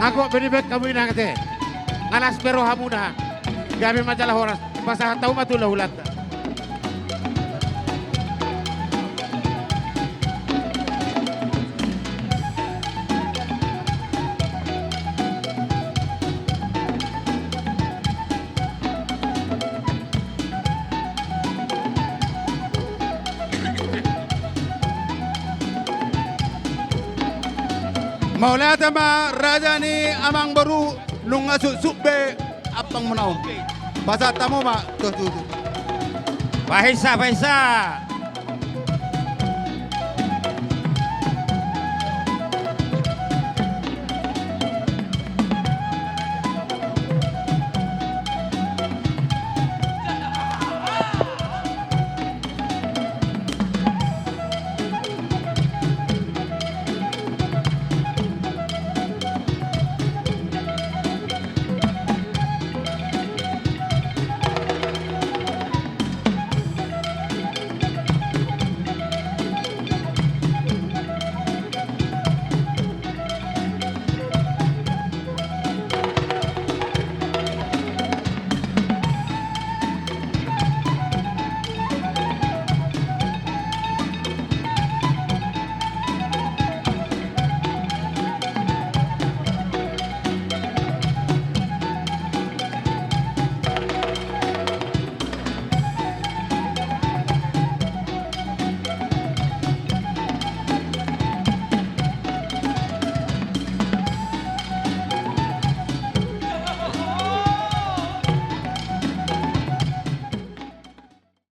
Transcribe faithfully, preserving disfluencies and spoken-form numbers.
Aku bini baik kamu inang te. Ngalas pero hamuna. Gabe majalah horas. Pasahat tahu matu lah ulata. Mauliate ma raja ni amang boru, nunga suksuk be ampang muna on. Pasahat hamu ma tutu. Paisa, paisa.